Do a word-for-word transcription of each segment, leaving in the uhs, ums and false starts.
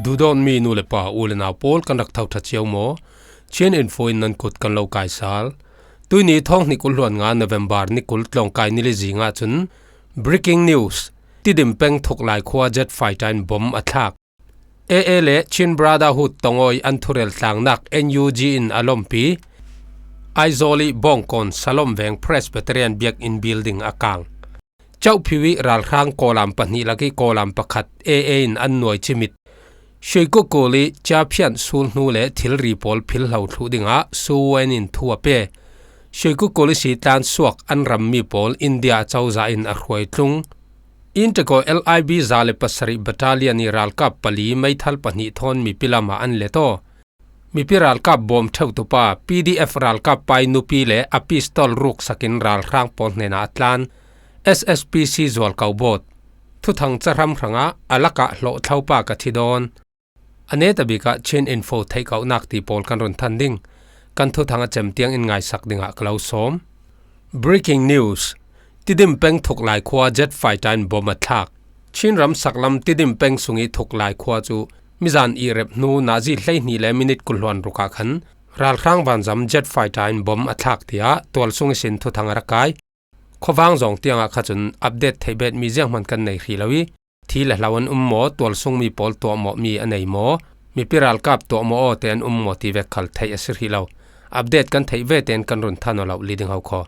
Duhdawtmi nu le pa, u le nau pawl, kan rak tho ṭha cio maw? Chin Info in nan kut kan lo kaisal. Tuini thawng hnih kul hluan nga November ni kul tlawngkai ni le zing ah cun breaking news, Tidim peng Thuklai khua jet fighter in bom a thlak. A A le Chin Brotherhood Tongawi an thurel tlangnak N U G in a lawmpi. Aizawl i Bawngkawn Salom Veng Presbyterian Biakinn building a kang. Chauhphiu i ralhrang kawlam pahnih lak i kawlam pakhat A A in an nuai cimit. Shuikukul i Ciaphian sulhnu le thilri pawl philhlo thluh dingah Suwen in thu a pe. Shuikukul i sitlan suak an rammi pawl India cozah in a hruai tlung. Integor L I B za le pasarih battalion i ralkap pali meithal pahnih thawn mipi lamah an let aw. Mipi ralkap bawm ṭheutupa P D F ralkap pai nupi le a pistol ruksakin ralhrang pawl hnenah a tlan. S S P C Zualkau Bawt. Thuthang cahram hrangah a lakah hlawhthlopa ka thi dawn. A neta bikah Chin Info theihkauhnak ti pawl kan run than ding. Kan thuthang a cem tiang in ngaisak dingah ka lo sawm. Breaking news. Tidim peng Thuklai khua jet fighter in bom a thlak. Chin ram saklam Tidim peng sung i Thuklai khua cu mizan i rep hnu nazi hleihnih le minit kul hluan ruk ah khan ralhrang vanzam jet fighter in bom a thlak, tiah tualsung ihsin thuthang a rak kai. Khuavang zawng tiangah kha cun update theih bet mi zianghman kan nei hrih lo i, thi le hlo an um maw, tualsung mi pawl tuahmawh mi a nei maw, mipi ralkap tuahmawh aw te an um maw ti vek khal theih a si hrih lo. Update kan theih ve tein kan run than aw lo li ding ho khaw.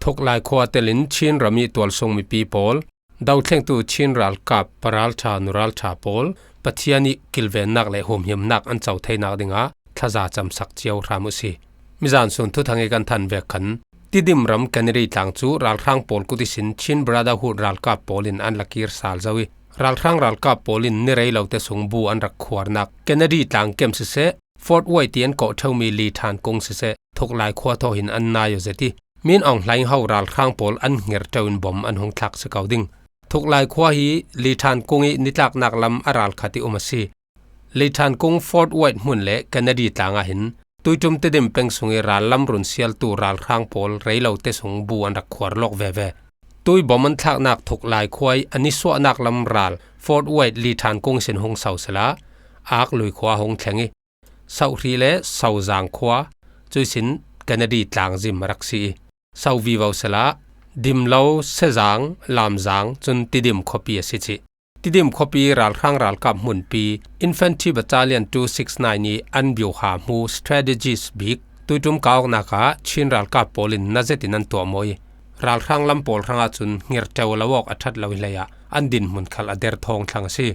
Thuklai khua telin Chin ram i tualsung mipi pawl, dothlengtu Chin ralkap paralṭha nuralṭha pawl, Pathian i kilvennak le humhimnak an co theinak dingah thlaza camsak cio hram uh si. Mizan sun thuthang i kan than vek khan, Tidim ram Kennedy tlang cu ralhrang pawl kut ihsin Chin Brotherhood ralkap pawl in an la kir sal zo i, ralhrang ralkap pawl in ni rei lo te sung bu an rak khuarnak Kennedy tlang kem siseh, Fort White ti an kawh ṭheumi Li Than Kung siseh, Thuklai khua thaw hin an nai aw zet i, Min Aung Hlaing ho ralhrang pawl an hngir ṭeu in bom an hung thlak si ko ding. Thuklai khua hi Li Than Kung i nitlaknak lam a ralkhat i um a si. Li Than Kung Fort White hmun le Kennedy tlang ah hin tuiṭum Tidim peng sung i rallam run sialtu ralhrang pawl rei lo te sung bu an rak khuar lawk veve. Tui bom an thlaknak Thuklai khua i a nisuahnak lam ral Fort White Li Than Kung sin hung so sela, Ak Lui khua hung thleng i, Sauhri le Sauzang khua, cuisin Kennedy tlang zim a rak si i, so vivo sela, Dimlo, Sezang, Lamzang cun Tidim khuapi a si chih. Tidim khuapi ralhrang ralkap hmunpi Infantry Battalion two six nine i an biuha hmu strategist bik tuiṭum ka awknak ah Chin ralkap pawl in na zetin an tuahmawh i, ralhrang lam pawl hrangah cun hngir ṭeu a lo awk a ṭhat lo i hleiah an dinhmun khal a der thawng thlang a si.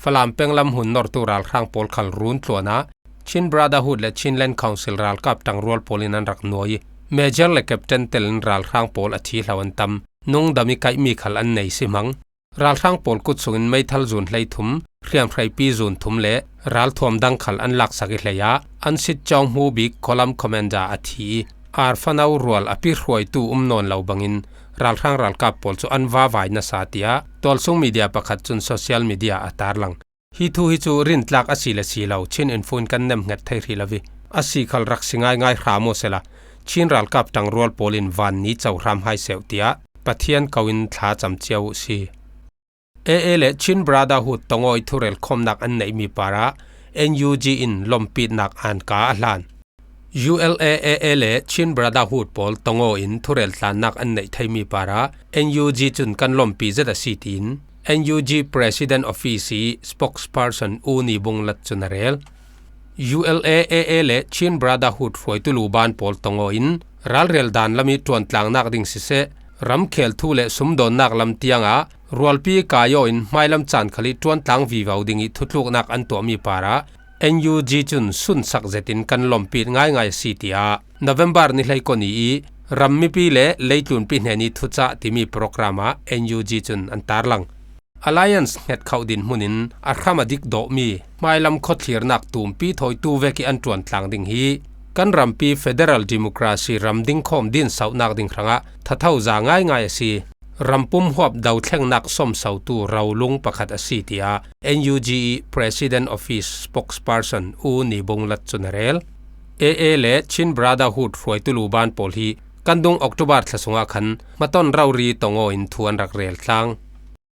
Falam peng lam hun nortu ralhrang pawl khal run tluanah Chin Brotherhood le Chinland Council ralkap ṭangrual pawl in an rak nuai i, Major le Captain telin ralhrang pawl a thi hlo an tam, nungdam i kaihmi khal an nei si hmang. Ralhrang pawl kut sungin meithal zun hleithum, hriamhreipi zun thum le ralthuam dang khal an laksak i hleiah an sit cawng hmu bik khualam commander a thi i, arfano rual a pi hruaitu um nawn lo bangin ralhrang ralkap pawl cu an vavai nasa, tiah tualsung media pakhat cun social media a tarlang. Hi thu hi cu rintlak a si le si lo Chin Info in kan nemhnget thei hrih lo i, a si khal rak si ngaingai hram aw sela, Chin ralkap ṭangrual pawl in van ni cohram hai seuh, tiah Pathian ko in thla cam cio uh si. A A le Chin Brotherhood Tongawi thurel khawmnak an neihmi parah N U G in lawmpitnak anka a hlan. U L A A A le Chin Brotherhood pawl Tongawi in thurel tlannak an neih theimi parah N U G cun kan lawmpi zet a si, tiin N U G President Office i spokesperson U Ni Bung Lat cun a rel. U L A A A le Chin Brotherhood hruaitu luban pawl Tongawi in ralrel dan lam i ṭuantlangnak ding siseh, ramkhel thu le sumdawnnak lam tiangah rualpi kai aw in hmailam caan khal i ṭuantlang vivo ding i thutluknak an tuahmi parah N U G cun sunsak zetin kan lawmpit ngaingai a si, tiah November ni hleikua ni i ram mipi le leitlunpi hnen i thucah timi program ah N U G cun an tarlang. Alliance hngetkhoh dinhmun in a hram a dik dawhmi hmailam khuathlirnak tumpi thawitu vek i an ṭuantlang ding hi kan rampi federal democracy ram dingkhawm dinsohnak ding hrangah thatho za ngaingai a si. Rampum huap dothlengnak sawmsotu rolung pakhat a si, tiah N U G i President Office spokesperson U Ni Bung Lat cun a rel. A A le Chin Brotherhood hruaitu luban pawl hi kan dung October thla sungah khan hmaton rori Tongawi in thu an rak rel tlang.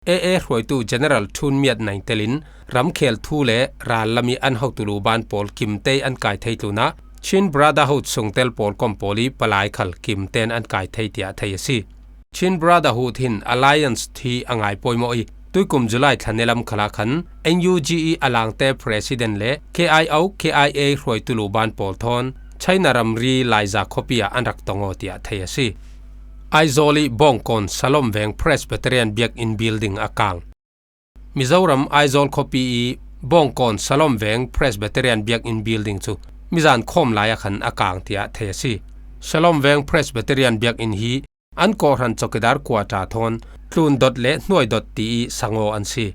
A A hruaitu General Thun Miat Naing telin ramkhel thu le ral lam i an hotu luban pawl kimtei an kai thei tlunah Chin Brotherhood sungtel pawl kom pawl i palai khal kimten an kai thei tiah thei a si. Chin Brotherhood hin Alliance thi a ngai pawimawh i tuikum July thla nelam khalah khan N U G i a langte President le K I O, K I A hruaitu luban pawl thawn China ramri Laiza khuapi ah an rak tong aw tiah thei a si. Aizawl i Bawngkawn Salom Veng Presbyterian Biakinn Building a kang. Mizoram Aizawl khuapi i Bawngkawn Salom Veng Presbyterian Biakinn Building cu mizan khawm lai ah khan a kang tiah thei a si. Salom Veng Presbyterian Biakinn hi an kawhhran chowkidar quarter thawn tlun dot le hnuai dot ti i sang aw an si.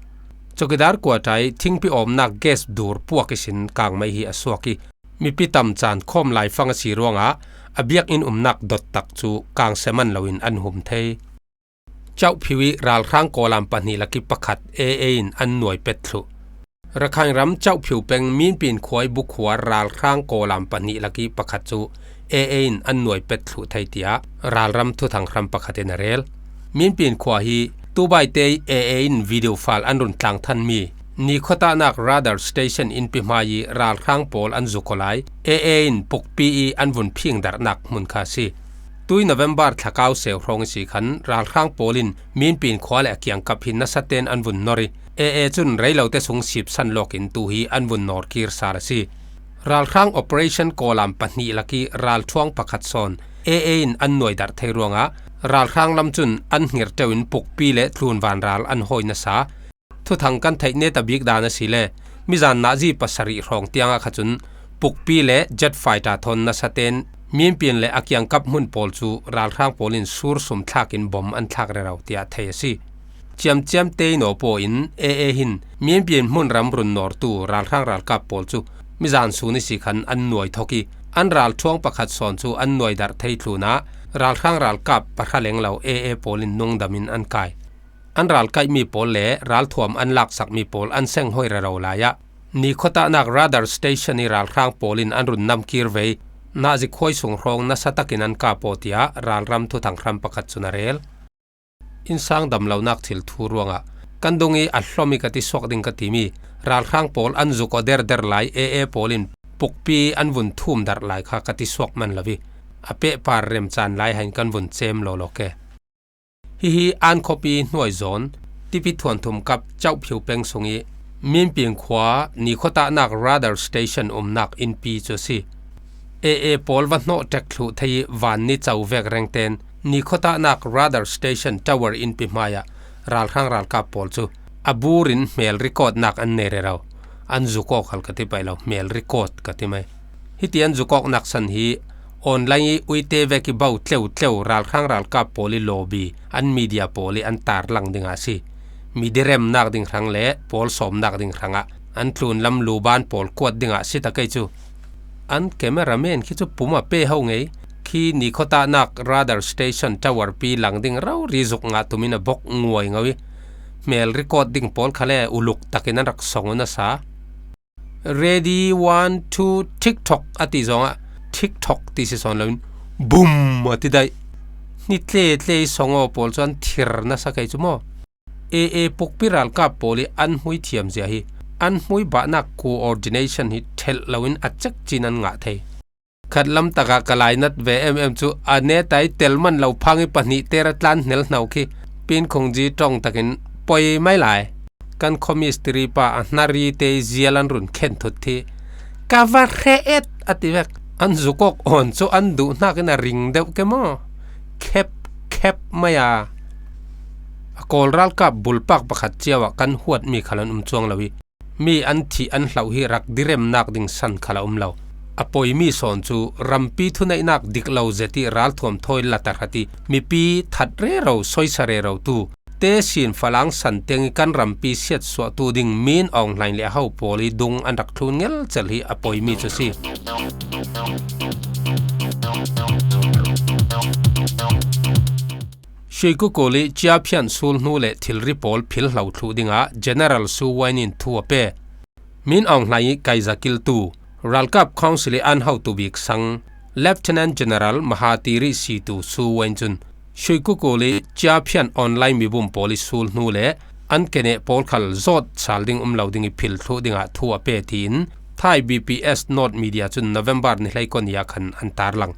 Chowkidar quarter i thingpi awmnak gas dur puak ihsin kangmei hi a suak i mipi tam caan khawm laifang a si ruangah a biakinn umnak dot tak cu kang seman loin an hum thei. Chauhphiu i ralhrang kawlam pahnih lak i pakhat A A in an nuai pet thluh. Rakhine ram Chauhphiu peng Minpin khua i bukhuar ralhrang kawlam pahnih lak i pakhat cu A A in an nuai pet thluh thei tiah ralram thuthang hram pakhat in a rel. Minpin khua hi tubaite i A A in video file an run tlang thanmi Nikhuatahnak radar station in pihmai i ralhrang pawl an zuk aw lai A A in pukpi i an vun phingdarhnak hmun kha a si. Tui November thlakau seu hrawng i si khan ralhrang pawl in Minpin khua le a kiangkap hi nasaten an vun nor i A A cun reilote sung sipsan lawkin tu hi an vun nawr kir sal a si. Ralhrang operation kawlam pahnih lak i ralthuang pakhat sawn A A in an nuaidarh thei ruangah ralhrang lam cun an hngerteu in pukpi le tlunvan ral an hawi nasa. Thuthang kan theih neta bik dan a si le mizan nazi pasarih hrawng tiangah kha cun pukpi le jet fighter thawn nasaten Minpin le a kiangkap hmun pawl cu ralhrang pawl in sur sum thlak in bom an thlak rero tiah thei a si. Ciamciam tei naw paw in A A hin Minpin hmun ram run nawrtu ralhrang ralkap pawl cu mizan sun i si khan an nuai thok i an ralthuang pakhat sawn cu an nuaidarh thei tlunah ralhrang ralkap pahra lenglo A A pawl in nungdam in an kai. An ralkaihmi pawl le ralthuam an laksakmi pawl an seng hawi rero lai ah Nikhuatahnak radar station i ralhrang pawl in an run namkir ve i nazi khuai sung hrawng nasa takin an kap aw tiah ralram thuthang hram pakhat cun a rel. Innsang damlonak thil thu ruangah kan dung i a hlawm i ka ti suak ding ka timi ralhrang pawl an zuk aw derder lai A A pawl in pukpi an vun thum darh lai kha ka ti suak man lo i a pehpar remcan lai hain kan vun cem lawlaw ke. Hihi an khuapi hnuai zawn tipi thuanthum kap Chauhphiu peng sung i Minpin khua Nikhuatahnak radar station umnak innpi cu a si. A A pawl va hnawh ṭek thluh thei i van ni co vek rengten Nikhuatahnak radar station tower innpi hmaiah ralhrang ralkap pawl cu a bur in hmel record nak an nei rero. An zuk awk hal ka ti paih lo, hmel record ka ti mai. Hiti an zuk awknak san hi online i uite vek i bo tleutleu ralhrang ralkap pawl i lawbi an media pawl i an tarlang dingah a si. Mi diremnak ding hrang le pawl sawmnak ding hrangah an tlunlam luban pawl kuat dingah a si ta kei cu. An cameraman khi cu pum a pe ho ngei khi Nikhuatahnak radar station tower pi lang ding rori zuk ngah tumin a bok nguai ngo i hmel record ding pawl kha le uluk takin an rak song u nasa. Ready, one, two, TikTok a ti zongah TikTok ti si sawn loin bum a ti daih. Ni tletlei song aw pawl cu an thir nasa kei cu maw? A A pukpi ralkap pawl i an hmui thiam zia hi an hmui bahnak coordination hi thelh loin a cek cin an ngah thei. Khat lam takah ka lainat ve em em cu a netai tel man lo phang i pahnih ter a tlan hnel hno khi pinkhung ji ṭong takin poi mai lai. Kan khuamistiri pa a hnari te i zial an run khen thut thi. Ka va hre et a ti vek. An zuk awk awn cu an duh hnakin a ring deuh ke maw? Khep khep mai a. A kawl ralkap bulpak pakhat cio ah kan huatmi khal an um cuang lo i mi an thih an hlauh hi rak diremnak ding san khal a um lo. A poimi sawn cu rampi thuneihnak dik lo zet i ralthuam thawi la ta hrat i mipi that rero soisa rero tu tesin falang san tiang i kan rampi siatsuahtu ding Min Aung Hlaing le a ho pawl i dung an rak thlun ngelcel hi a poimi cu si. Shuikukuli ciaphian sulhnu le thilri pawl philhlo thluh dingah General Su Win in thu a pe. Min Aung Hlaing i kaizakiltu ralkap council i an hotu bik sang Lieutenant General Mahathiri situ Su Win cun Shuikukuli ciaphian online mibum pawl i sulhnu le an keneh pawl khal zawt sal ding um lo ding i phil thluh dingah thu a pe, tiin Thai B P S North Media cun November ni hlei kua ni ah khan an tarlang.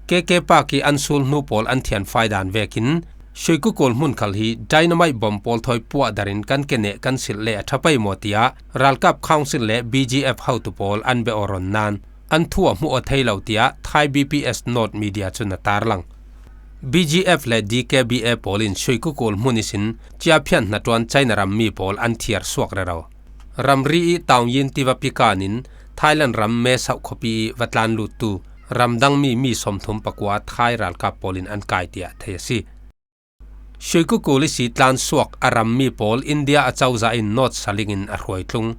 K K Park i an sulhnu pawl an thianfai dan vekin Shwekukul hmun khal hi dynamite bomb pawl thawi puahdarin kan keneh kan silh le a ṭha pei maw, tiah ralkap council le B G F hotu pawl an be aw ron nan an thu a hmuh aw thei lo, tiah Thai B P S North Media cun a tarlang. B G F le D K B A pawl in Shwekukul hmun ihsin ciaphian hnaṭuan China ram mi pawl an thiar suak rero. Ramri i Taungyin tiva pikan in Thailand ram Mae Sot khuapi i va tlan luttu ramdangmi mi sawmthum pakua Thai ralkap pawl in an kai, tiah thei a si. Shwekukul ihsi tlan suak a ram mi pawl India acozah in North Saling in a hruai tlung.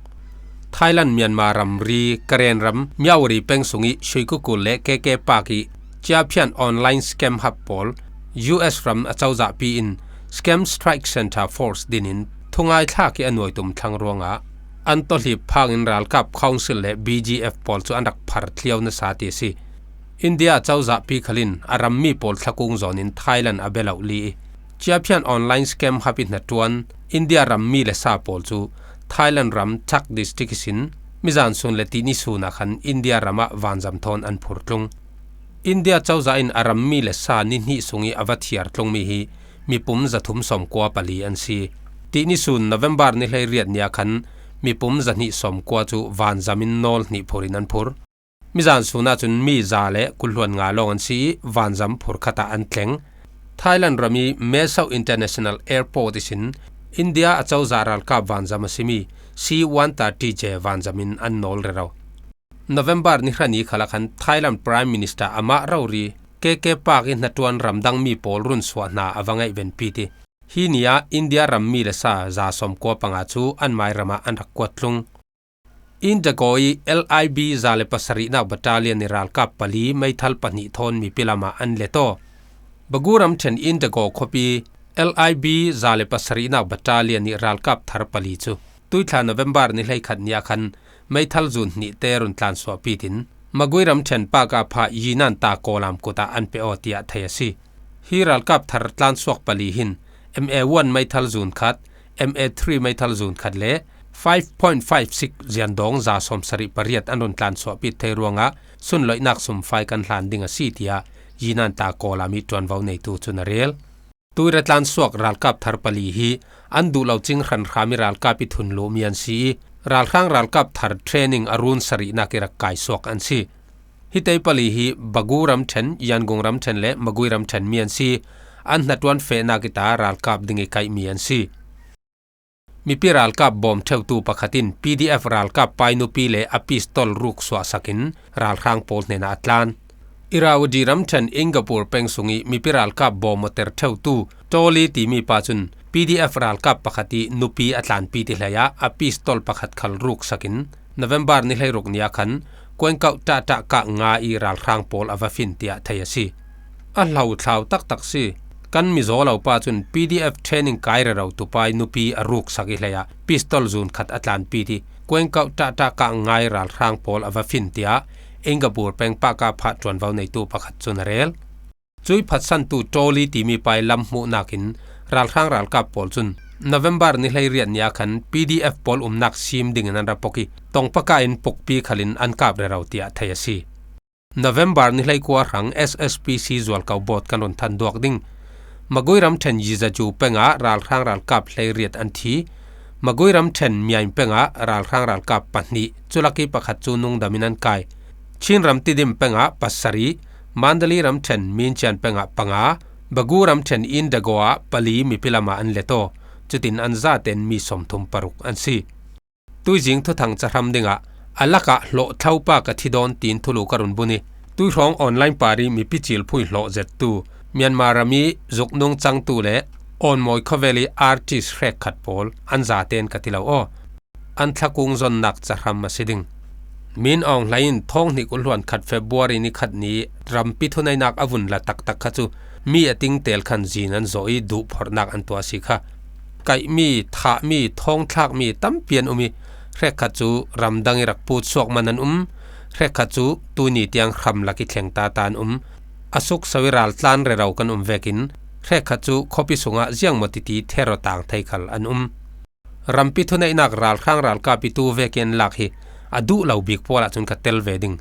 Thailand Myanmar ramri Karen ram Myawaddy peng sung i Shwekukul le K K Park i ciaphian online scam hub pawl U S ram acozahpi in Scam Strike Center Force dinin thungai thlak i a nuaitum thlang ruangah an tawhlip phangin ralkap council le B G F pawl cu an rak phar thliau nasa ti a si. India acozahpi khalin a rammi pawl thlakung zawnin Thailand a be lo li i, ciaphian online scam hub i hnaṭuan India rammi le sa pawl cu Thailand ram Chak district ihsin mizan sun le tihni sun ah khan India ram ah vanzam thawn an phur tlung. India cozah in a rammi le sa ni hnih sung i a va thiar tlungmi hi mipum zathum sawmkua pali an si. Tihni sun November ni hleiriat ni ah khan mipum zahnih sawmkua cu vanzam in nawl hnih phur in an phur. Mizan sun ahcun mi za le kul hluan nga lawng an si i vanzam phurkhat ah an tleng. Thailand ram i Mae Sot International Airport ihsin India acozah ralkap vanzam a simi C one thirty J vanzam in an nawl rero. November ni hra ni khal ah khan Thailand Prime Minister amah rori K K Park i hnaṭuan ramdangmi pawl run suah hna a va ngaihvenpi ti. Hi ni ah India rammi le sa za sawmkua panga cu an mai ram ah an rak kuat tlung. Indigo i L I B za le pasarihnak battalion i ralkap pali meithal pahnih thawn mipi lam ah an let aw. Bagu ramṭhen Indigo khuapi L I B za le pasarihnak battalion i ralkap thar pali cu tuithla November ni hleikhat ni ah khan meithal zun hnih te run tlansuahpi tin Magui ramṭhen Pakapha Yinan ta Kawlam kut ah an pe aw, tiah thei a si. Hi ralkap thar tlansuak pali hin M A one meithal zun khat, M A three meithal zun khat le five point five six ziandawng za sawmsarih pariat an run tlansuahpi thei ruangah sunloihnak sumfai kan hlan ding a si, tiah Yinan ta Kawlam i ṭuanvo neitu cun a rel. Tuira tlansuak ralkap thar pali hi an duh lo cing hranhram i ralkap i thun luhmi an si i, ralhrang ralkap thar training a run sarihnak i rak kaisuak an si. Hi te pali hi Bagu ramṭhen, Yangon ramṭhen le Magui ramṭhen mi an si. An hnaṭuan fehnak i ta ralkap ding i kaihmi an si. Mipi ralkap bawm ṭheutu pakhat in P D F ralkap pai nupi le a pistol ruk suahsak in ralhrang pawl hnenah a tlan. Irrawaddy ramṭhen Ingapur peng sung i mipi ralkap bawm awter ṭheutu Tawli timi pa cun P D F ralkap pakhat i nupi a tlanpi ti hleiah a pistol pakhat khal ruksak in November ni hleiruk ni ah khan Kuengkauh ṭahṭah kah nga i ralhrang pawl a va fin, tiah thei a si. A hlo thlau taktak si. Kan mizaw lo pa cun P D F training kai rero tupai nupi a ruksak i hleiah pistol zun khat a tlanpi ti Kuengkauh ṭahṭah kah nga i ralhrang pawl a va fin, tiah Ingapur peng Pakapha ṭuanvo neitu pakhat cun a rel. Cui phatsantu Tawli timi pai lam hmuhnak in ralhrang ralkap pawl cun November ni hleiriat ni ah khan P D F pawl umnak sim dingin an ra pok i, tongpaka in pukpi khalin an kap rero, tiah thei a si. November ni hleikua hrang S S P C zualko bawt kan run than duak ding. Magui ramṭhen Yizaju pengah ralhrang ralkap hleiriat an thi. Magui ramṭhen Myaing pengah ralhrang ralkap pahnih, culak i pakhat cu nungdam in an kai. Chin ram Tidim pengah pasarih, Mandalay ramṭhen Mincian pengah panga, Bagu ramṭhen Indago ah pali mipi lamah an let aw. Cutin an zaten mi sawmthum paruk an si. Tuizing thuthang cahram dingah a lakah hlawhthlopa ka thi dawn tiin thulu ka run bun i, tuihrawng online par i mipi cilphui hlawh zettu Myanmar ram i zuknung cangtu le Awnmawi khawvel i artist hrekkhat pawl an zaten ka ti lo aw. An thlakung zonnak cahram a si ding. Min Aung Hlaing in thawng hnih kul hluan khat February ni khat ni rampi thuneihnak a vun la taktak kha cu mi a tingtel khan zin an zawh i duhphorhnak an tuah a si kha. Kaihmi, thahmi, thawngthlakmi tampi an um i, hrekkhat cu ramdang i rak put suak man an um, hrekkhat cu tuni tiang hramlak i thleng tata an um. A sukso i raltlan rero kan um vekin, hrekkhat cu khuapi sungah ziangmaw titi ther aw tang thei khal an um. Rampi thuneihnak ralhrang ralkap i tu vekin lak hi a duh lo bik pawl ahcun ka tel ve ding.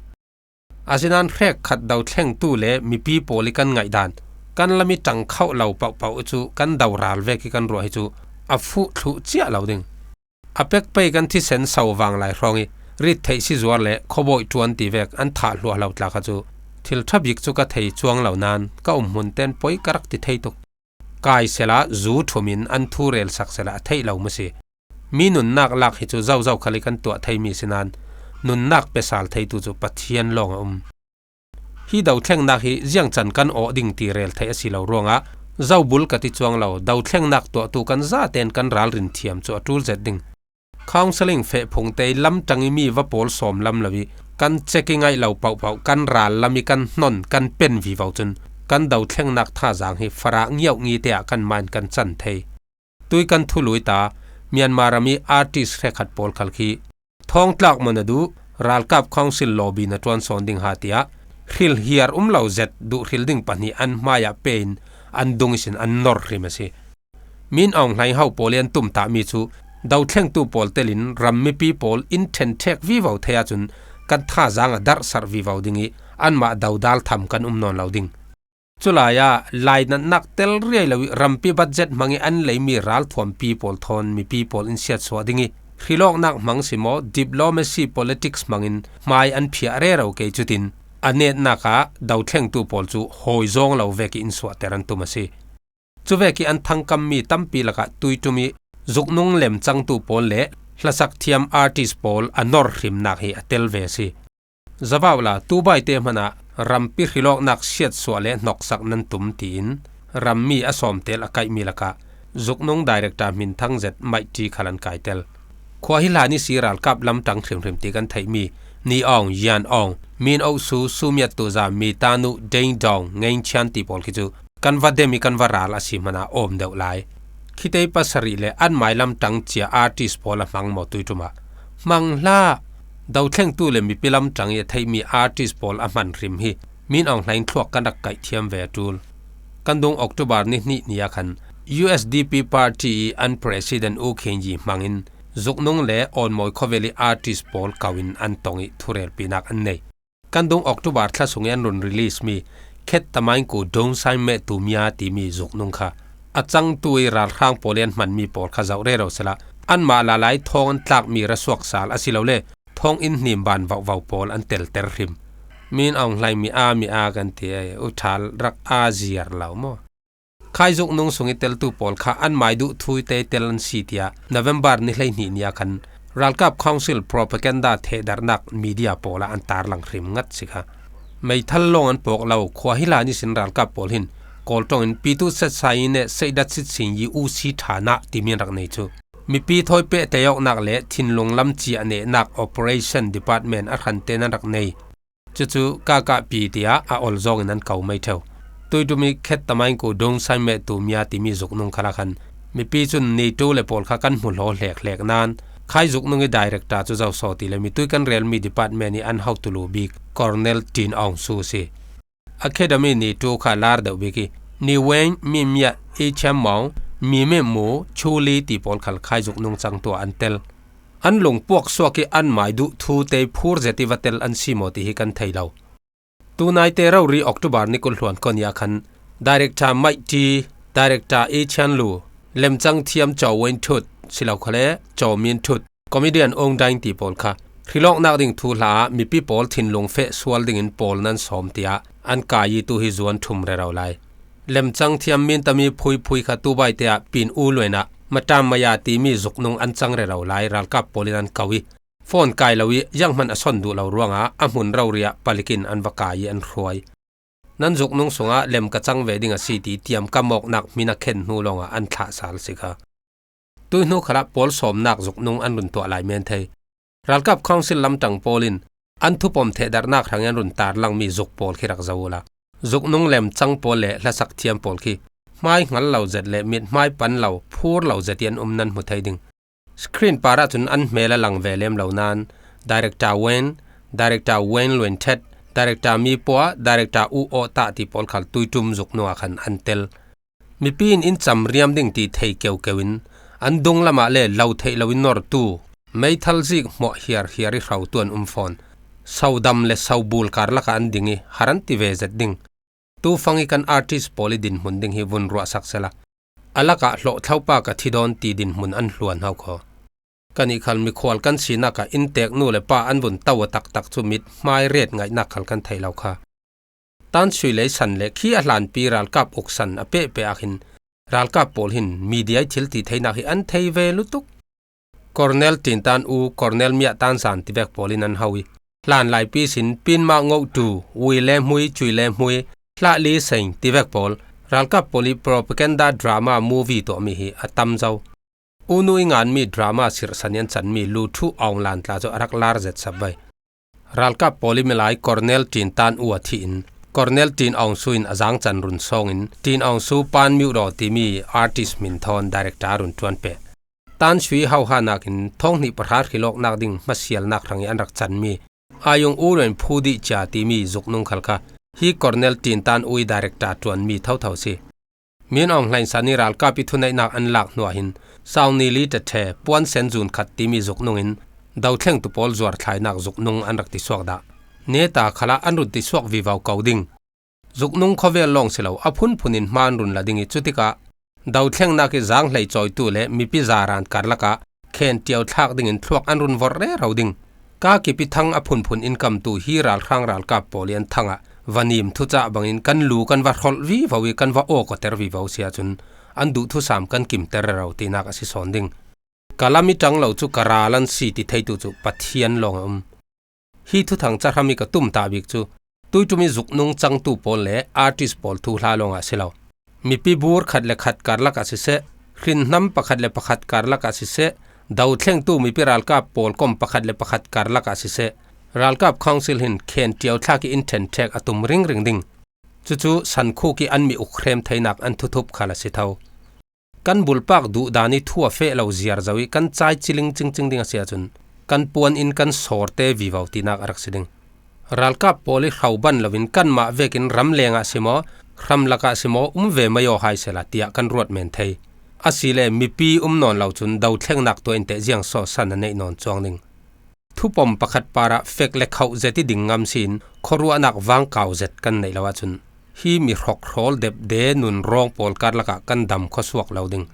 Asinan hrek khat dothlengtu le mipi pawl i kan ngaihdan, kan lam i ṭang khauh lo pohpoh cu kan doral vek i kan ruah hi cu a fuh thluh ciah lo ding. A pek pei kan thisen so vang lai hrawng i rit theih si zuar le khuabawi ṭuan ti vek an thah hluah lo tla kha cu thil ṭha bik cu ka thei cuang lo nain ka umhmun ten poi ka rak ti thei tuk. Kai sela zu thum in an thu rel sak sela a theih lo maw si? Mi nunnak lak hi cu zozo khal i kan tuah theimi si nain nunnak pe sal theitu cu Pathian lawng a um. Hi dothlengnak hi ziang can kan awh ding ti rel theih a si lo ruangah zobul ka ti cuang lo, dothlengnak tuahtu kan zaten kan ralrin thiam cu a ṭul zet ding. Counselling feh phungte i lam ṭang i mi va pawl sawm lam lo i kan cek i ngaih lo pohpoh kan ral lam i kan hnon kan pen vivo cun kan dothlengnak thazaang hi farah ngiauh ngi te ah kan man kan can thei. Tui kan thului ta Myanmar ram i artist hrekhat pawl khal khi thawngtlak maw na duh, ralkap council lobby na ṭuan sawn ding ha tiah hrilhiar um lo zet duh hril ding pahnih an hmaiah pe in an dung ihsin an nor hrim a si. Min Aung Hlaing ho pawl i an tumtahmi cu dothlengtu pawl telin ram mipi pawl in ṭhenṭhek vivo thei ahcun kan thazaang a darhsarh vivo ding i anmah dodal tham kan um nawn lo ding. Culai ah lainatnak tel riai lo i rampi budget hmang i an leimi ralthuampi pawl thawn mipi pawl in siatsuah ding i hrilawknak hmang si maw, diplomacy politics hmangin hmai an phiah rero kei cutin a netnak ah dothlengtu pawl cu hawi zawng lo vek i in suahter an tum a si. Cuvek i an thangkammi tampi lakah tuiṭum i zuknung lemcangtu pawl le hlasak thiam artist pawl a nor hrimnak hi a tel ve a si. Zavau la, tubaite hmanah rampi hrilawknak siatsuah le hnoksak nan tum tiin rammi a sawmtel a kaihmi lakah zuknung director hminthang zet Maiti khal an kaitel. Khua hi hlan ihsi ralkap lamṭang hrimhrim ti kan theihmi Ni Aung, Yan Aung, Min Aung Su, Sumiat Tuza, Mitanu, Deng Dong, Ngeng Chian ti pawl khi cu kan va dem i kan va ral a si hmanah awm deuh lai. Khitei pasarih le anmai lamṭang cia artist pawl a hmang maw tuiṭum ah? Hmang hlah! Dothlengtu le mipi lamṭang i a theihmi artist pawl a hman hrim hi Min Aung Hlaing thluak kan rak kaihthiam ve a ṭul. Kan dung October ni hnih ni ah khan U S D P party i an president U Khin Yi hmangin zuknung le awnmawi khawvel i artist pawl ko in an tong i thurelpinak an nei. Kan dung October thla sung i an run release mi Khet Tamaingku Dong Sai Meh Tu Mia timi zuknung kha a cangtu i ralhrang pawl i an hmanmi pawl kha zoh rero sela anmah lalai thawng an tlakmi rasuak sal asilole thawng in hnim ban vauhvau pawl an telter hrim. Min Aung Hlaing mi a mi a kan ti ei, u ṭhal rak a ziar lo maw? Khai zuknung sung i teltu pawl kha anmai duh thu i te tel an si tiah November ni hleihnih ni ah khan ralkap council propaganda thehdarhnak media pawl ah an tarlang hrim ngat si kha. Meithal lawng an pawk lo, khua hi hlan ihsin ralkap pawl hin Kawl ṭawngin Pitu Set Sai ne Seidat Sit Sing Yi U Si Ṭha Nah timi an rak nei cu mipi thawi peh teiawknak le thinlung lam ciah nehnak operation department a hran tein an rak nei. Cucu kakahpi tiah a ol zawngin an ko mai ṭheu. Tuiṭum i Khet Tamaingku Dong Sai Meh Tu Mia timi zuknung khal ah khan mipi cun NATO le pawl kha kan hmu hlaw hlekhlek nain khai zuknung i director cu zoso ti le mitui kan relmi department i an hotulu bik Colonel Tin Aung Su si. Academy NATO kha lar deuh bik i Ni Weng, Mi Miah, I Chiam Maung, Mi Meh Mu, Chu Li ti pawl khal khai zuknung cangtu ah an tel. An lungpuak suak i anmai duh thu te phur zet i va tel an si maw ti hi kan thei lo. Tunaite rori October ni kul hluan kua ni ah khan director Maiti, director I Chian Lu, lemcang thiam Chaw Wen Thut si lo khawle Chaw Min Thut, comedian Ong Daing ti pawl kha hrilawknak ding thu hla ah mipi pawl thinlung feh sual dingin pawl nan sawm tiah an kai i tu hi zuan ṭhum rero lai. Lemcang thiam Min Tami Phui Phui kha Tubaite ah Pin U Luan ah Matam Maya timi zuknung an cang rero lai ralkap pawl in an ko i phone kai lo i zianghman a son duh lo ruangah a hmun rori ah palik in an va kai i an hruai. Nan zuknung sungah lem ka cang ve ding a si ti tiam ka mawknak hmin a khen hnu lawngah an thlah sal si kha. Tui hnu khalah pawl sawmnak zuknung an run tuah lai men thei. Ralkap council lamṭang pawl in an thupom thehdarhnak hrang i an run tarlangmi zuk pawl khi rak zoh uhla, zuknung lemcang pawl le hlasak thiam pawl khi hmai hngal lo zet le mit hmai pan lo, phur lo zet i an um nan hmu thei ding. Screen par ahcun an hmel a lang ve lem lo nain, director Wen, director Wen Luen Thet, director Mi Pua, director U Aw Tah ti pawl khal tuiṭum zuknung ah khan an tel. Mipi in in cam riam ding ti thei keukeu in An dung lamah le lo theih loin nortu, meithal zik hmuah hiar hiar i hrautu an um fawn. Sodam le sobul kar lakah an ding i, har an ti ve zet ding. Tu fang i kan artist pawl i dinhmun ding hi vun ruahsak sela. A lakah hlawhthlaupa ka thi dawn ti dinhmun an hluan hau khaw. Ka nih khal mikhual kan sinak ah inntek nu le pa an vun to a taktak chu mit hmai ret ngaihnak khal kan theih lo kha. Tan sui lei san le khi a hlanpi ralkap uk san a pehpeh ah hin ralkap pawl hin media i thil ti theinak hi an thei ve lutuk. Colonel Tin Tan U, Colonel Mia Tan Zan tivek pawl in an hau i, hlan laipi sin Pinma Ngoh Tu, Ui Le Hmui, Cui Le Hmui, Hlah Li Seng tivek pawl, ralkap pawl i propaganda drama movie tuahmi hi a tam zo. U Nu i nganmi drama sirhsan i an chanmi Lu Thu Aung Lan tla cu a rak lar zet sap vai. Ralkap pawl i milai Colonel Tin Tan U a thi in, Colonel Tin Aung Su in a zangchan run sawngin, Tin Aung Su Pan Miu Daw timi artist min thawn director a run ṭuan peh. Tan sui hauha nakin thawng hnih pahra hrilawknak ding hmasialnak hrang i an rak chanmi Ayung U Ren Phu Dih Cia timi zuknung khal kha hi Colonel Tin Tan U i director ṭuanmi thotho si. Min Aung Hlaing San i ralkap i thuneihnak an lak hnuah hin Sauni Li Ṭa Ṭhe, Puan Sen Zun Khat timi zuknung in dothlengtu pawl zuarthlainak zuknung an rak tisuak dah. Neta khalah an run tisuak vivo ko ding. Zuknung khawvel lawng si lo, a phunphun in hma an run la ding i cutikah dothlengnak i zang hlei cawitu le mipi zaran karlakah khen ṭiau thlak dingin thluak an run vorh rero ding. Ka kipi thang a phunphun in kamtu hi ralhrang ralkap pawl i an thangah vanim thucah bangin kan lu kan va hrolh vivo i kan va awkater vivo si ahcun an duh thusam kan kimter rero tinak a si sawn ding. Ka lam i ṭang lo cu ka ral an si ti theitu cu Pathian lawng a um. Hi thuthang cahram i ka tumtah bik cu tuiṭum i zuknung cangtu pawl le artist pawl thuhla lawngah si lo. Mipi bur khat le khat karlak ah siseh, hrinhnam pakhat le pakhat karlak ah siseh, dothlengtu mipi ralkap pawl kom pakhat le pakhat karlak ah siseh, ralkap council hin khen ṭiau thlak i in ṭhen ṭhek a tum ringring ding. Cucu sankhuk i an mi uk hrem theinak an thuthup khal a si tho. Kan bulpak duhdan i thu a feh lo ziar zo i kan cai ciling cingcing ding a si ahcun kan puan in kan sawrte vivo tinak a rak si ding. Ralkap pawl i hroban loin kanmah vekin ramleng ah si maw, hramlak ah si maw, um ve mai aw hai sehla tiah kan ruat men thei. Asile mipi um nawn lo cun dothlengnak tuah in teh ziang sawsan a neih nawn cuang ding. Thupom pakhat parah fek le khauh zet i ding ngam si in khuaruahnak vangkau zet kan neih lo ahcun hi mi hrokhrawl depde nun rawng pawl karlak ah kan dam khuasuak lo ding.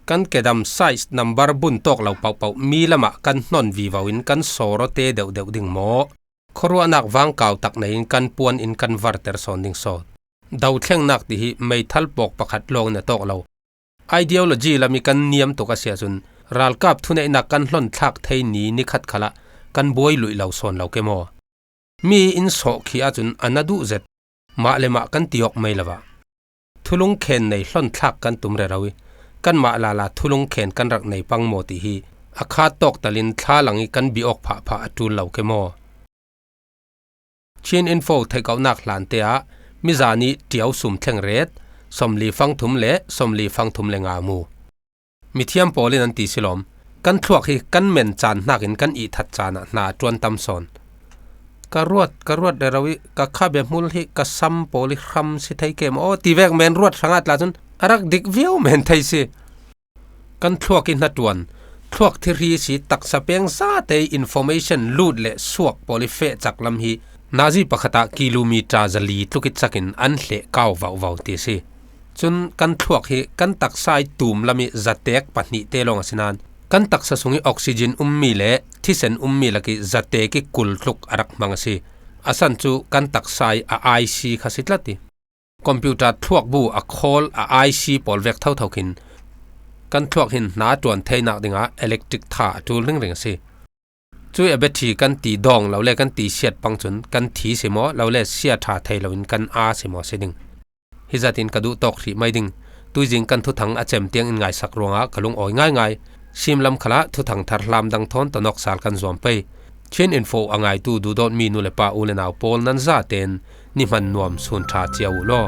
Kan kedam size number bun tawk lo pohpoh mi lamah kan hnon vivo in kan sawrawte deuhdeuh ding maw? Khuaruahnak vangkau tak nei in kan puan in kan varter sawn ding saw. Dothlengnak ti hi meithal pawk pakhat lawngin a tawk lo. Ideology lam i kan niam tuk a si ahcun ralkap thuneihnak kan hlonthlak thei ni nikhat khalah kan buai luih lo sawn lo ke maw? Mi in sawh khi ahcun a na duh zet, mah le mah kan ti awk mai lo ah. Thulung khen nei hlonthlak kan tum rero i kanmah lala thulung khen kan rak nei pang maw ti hi a khat tawk talin thla lang i kan bi awk phahphah a ṭul lo ke maw? Chin Info theihkauhnak hlante ah mizan i ṭiau sum thleng ret, sawmli fang thum le sawmli fang thum le nga mu. Mithiam pawl in an ti silawm, kan thluak hi kan men caan hnakin kan ihthat caan ah hna a ṭuan tam sawn. Ka ruat, ka ruat rero i ka khabe hmul hi ka sam pawl i hram si thei ke maw ti vek men ruat hrangah tla cun a rak dik viau men thei si. Kan thluak i hnaṭuan, thluak thirhi si taksa peng zate i information lut le suak pawl i feh cak lam hi nazi pakhat ah kilometer zali tluk i cak in an hleh kau vauhvau ti si. Cun kan thluak hi kan taksa i tum lam i zatek pahnihte lawng a si nain kan taksa sung i oxygen ummi le thisen ummi lak i zatek i kul tluk a rak hmang a si. A san cu kan taksa i a I C kha si tlat i computer thluak bu a khawl a I C pawl vek thotho khin kan thluak hin hna ṭuan theinak dingah electric tha a ṭul ringring a si. Cui a battery kan ti dawng lo le kan ti siat pang cun kan thi si maw lo le sia ṭha thei loin kan aa si maw si ding. Hi zatin ka duh tawk hrih mai ding. Tuizing kan thuthang a cem tiang in ngaisak ruangah ka lungawi ngaingai. Simlam khalah thuthang thar hlam dang thawn tonawk sal kan zuam pei. Chin Info a ngaitu duhdawtmi nu le pa u le nau pawl nan zaten ni hman nuam sun ṭha cia uh law.